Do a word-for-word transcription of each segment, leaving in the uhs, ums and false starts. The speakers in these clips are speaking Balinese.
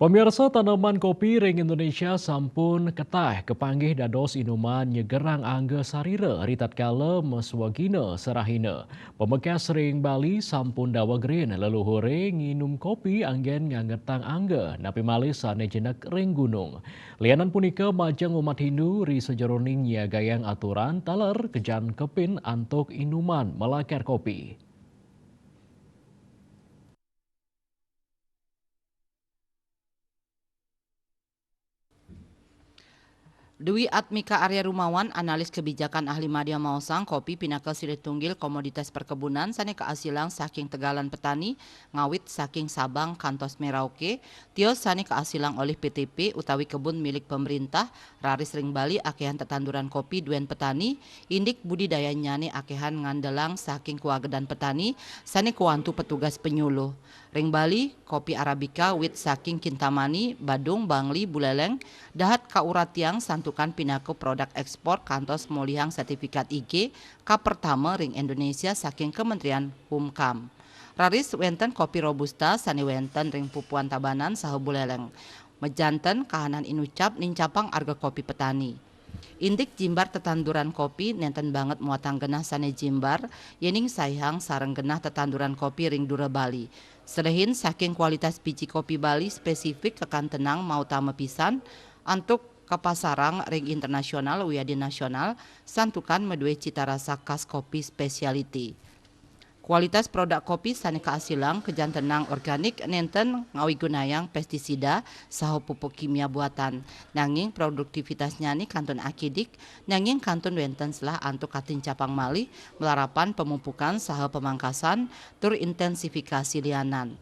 Pemirsa, tanaman kopi ring Indonesia sampun ketah kapanggih dados inuman nyegerang angga sarira ritatkala maswagina sarahina. Pamekas ring Bali sampun daweg rin leluhure nginum kopi anggen ngangetang angga, napi malih sane jenek ring gunung. Lianan punika, majeng umat Hindu ri sajeroning nyiagayang aturan taler kajangkepin antuk inuman malakar kopi. Dwi Atmika Arya Rumawan, analis kebijakan ahli madya maosang, kopi pinaka silih tunggil komoditas perkebunan sane kaasilang saking tegalan petani, ngawit saking Sabang kantos Merauke, tios sane kaasilang olih P T P utawi kebun milik pemerintah, raris ring Bali akehan tetanduran kopi duen petani, indik budidayannyane akehan ngandelang saking kawagedan petani sane kawantu petugas penyuluh. Ring Bali, kopi Arabica wit saking Kintamani, Badung, Bangli, Buleleng, dahat kauratiang santukan pinaka produk ekspor kantos molihang sertifikat I G kapertama ring Indonesia saking Kementerian Humkam. Raris wenten kopi Robusta sane wenten ring pupuan Tabanan saha Buleleng. Majanten kahanan inucap nincapang arga kopi petani. Indik jimbar tetanduran kopi nenten banget muatang genah sane jimbar, yening saihang sareng genah tetanduran kopi ring dura Bali. Selehin saking kualitas biji kopi Bali spesifik kakantenang mautama pisan antuk kapasarang ring internasional wiadin nasional, santukan madue cita rasa khas kopi specialty. Kualitas produk kopi sane kaasilang kajantenang organik, nenten ngawigunayang pestisida saha pupuk kimia buatan. Nanging produktivitasnyane kantun akidik, nanging kantun wenten selah antuk katincapang malih, malarapan pemupukan saha pamangkasan tur intensifikasi lianan.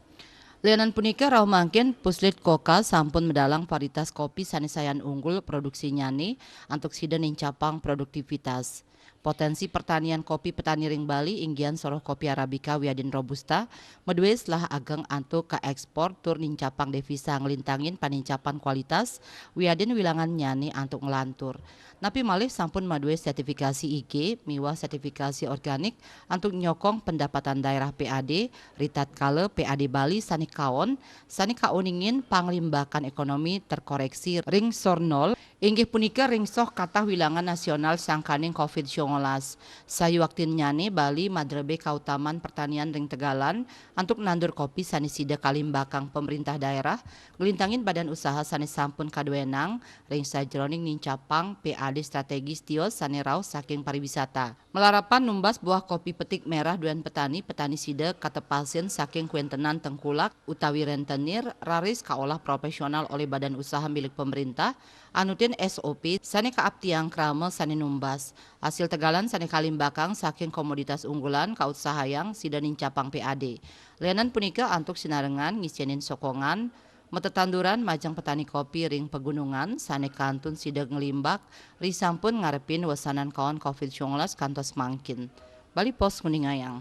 Lianan punika, rauh mangkin Puslit Koka sampun medalang varietas kopi sane sayan unggul produksinyane antuk sida nincapang produktivitas. Potensi pertanian kopi petani ring Bali, inggihan soroh kopi Arabica wiadin Robusta, madue selah ageng antuk kaekspor tur nincapang devisa nglintangin panincapan kualitas wiadin wilangannyane antuk nglantur. Napi malih sampun madue sertifikasi I G miwah sertifikasi organik antuk nyokong pendapatan daerah P A D, ritatkala P A D Bali sane kaon, sane kauningin panglimbakan ekonomi terkoreksi ring sor nol, inggih punika ring soh katah wilangan nasional sangkaning covid sangalas. Sayuaktinnyane Bali madrebih kautaman pertanian ring tegalan antuk nandur kopi sane sida kalimbakang pemerintah daerah, nglintangin badan usaha sane sampun kaduenang ring sajeroning nincapang P A D strategis tios sane rauh saking pariwisata. Malarapan numbas buah kopi petik merah duen petani, petani sida katepasin saking kuentenan tengkulak utawi rentenir, raris kaolah profesional olih badan usaha milik pemerintah, anutin S O P sane kaaptiang krama sane numbas. Hasil tegalan sane kalimbakang saking komoditas unggulan kautsahayang sida nincapang P A D. Lianan punika antuk sinarengan ngicenin sokongan matetanduran majeng petani kopi ring pegunungan sane kantun sida nglimbak risampun ngarepin wesanan kaon covid sangalas kantos mangkin. Bali Post nguningayang.